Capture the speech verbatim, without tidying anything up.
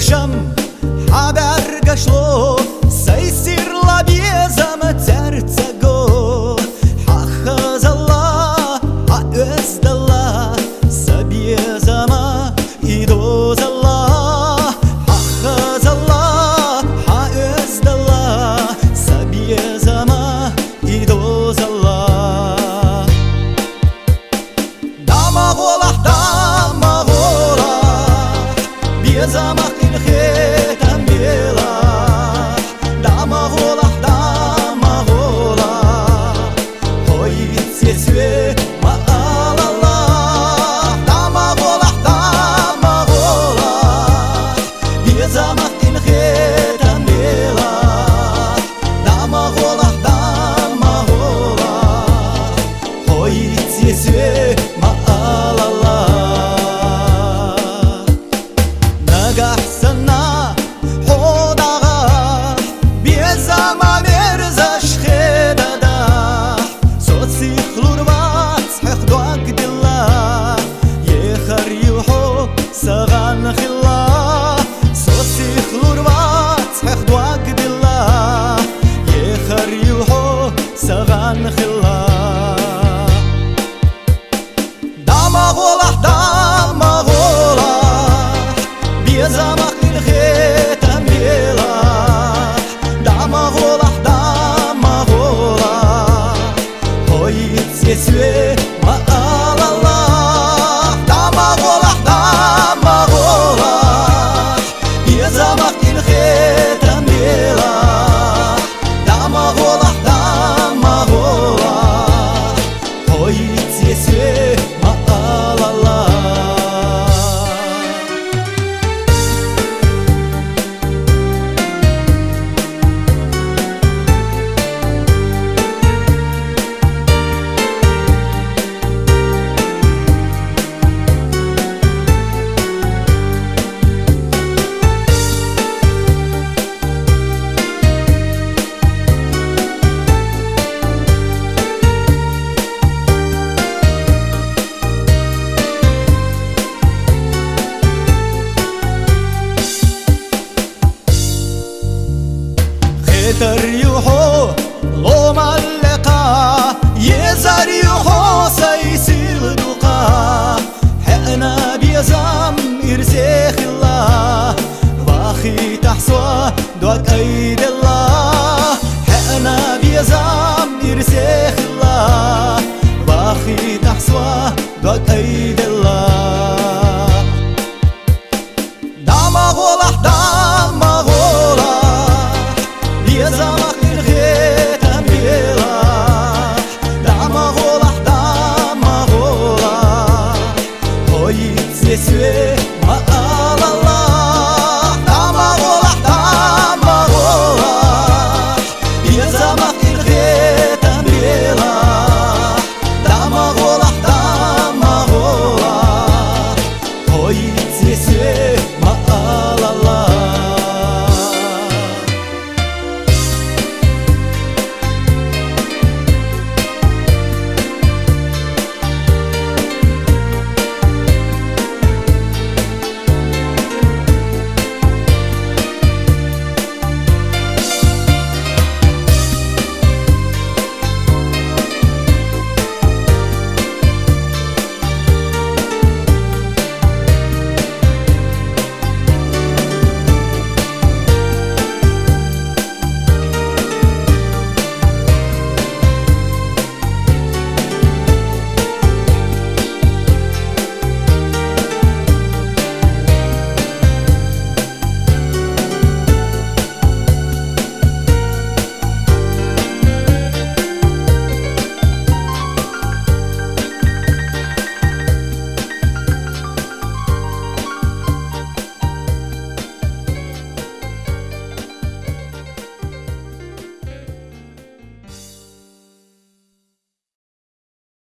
Шам хьабӀаргашло, сайсирла безам цӀерцаго, хьахазалла, хьаоьздала са безама идозалла, хьахазалла, хьаоьздала са безама идозалла. ДӀа ма гӀолахь, дӀа ма гӀолахь, безамах къинхетам белахь. ДӀа ма гӀолахь, дӀа ма гӀолахь, хьо йицъес ве ма алалахь. ДӀа ма гӀолахь, дӀа ма гӀолахь, безамах къинхетам белахь. ДӀа ма гӀолахь, дӀа ма гӀолахь, хьо йицъес ве ма алалахь. Нагахь санна хьо дагӀахь, безама мерзаш хедадахь, со сихлур вац хьох дог дилла, ехар ю хьо сагӀан хилла. Со сихлур вац хьох дог дилла, ехар ю хьо сагӀан хилла. ДӀа ма гӀолахь, дӀа ма гӀолахь, безамах къинхетам белахь. ДӀа ма гӀолахь, дӀа ма гӀолахь, хьо йицъес ве ма алалахь. ДӀа ма гӀолахь, дӀа ма гӀолахь, безамах къинхетам белахь. ДӀа ма гӀолахь, дӀа ма гӀолахь, хьо йицъес ве ма алалахь. Хетар ю хьо ломаллехъа, езар ю хьо сайсила дукха. ХӀаьна безам ирсе хилла, вахийтахь со дог айделла. ХӀаьна безам ирсе хилла, вахийтахь со дог айделла. ДӀа ма гӀолахь, дӀа ма гӀолахь, безамах къинхетам белахь. ДӀа ма гӀолахь, дӀа ма гӀолахь, хьо йицъес ве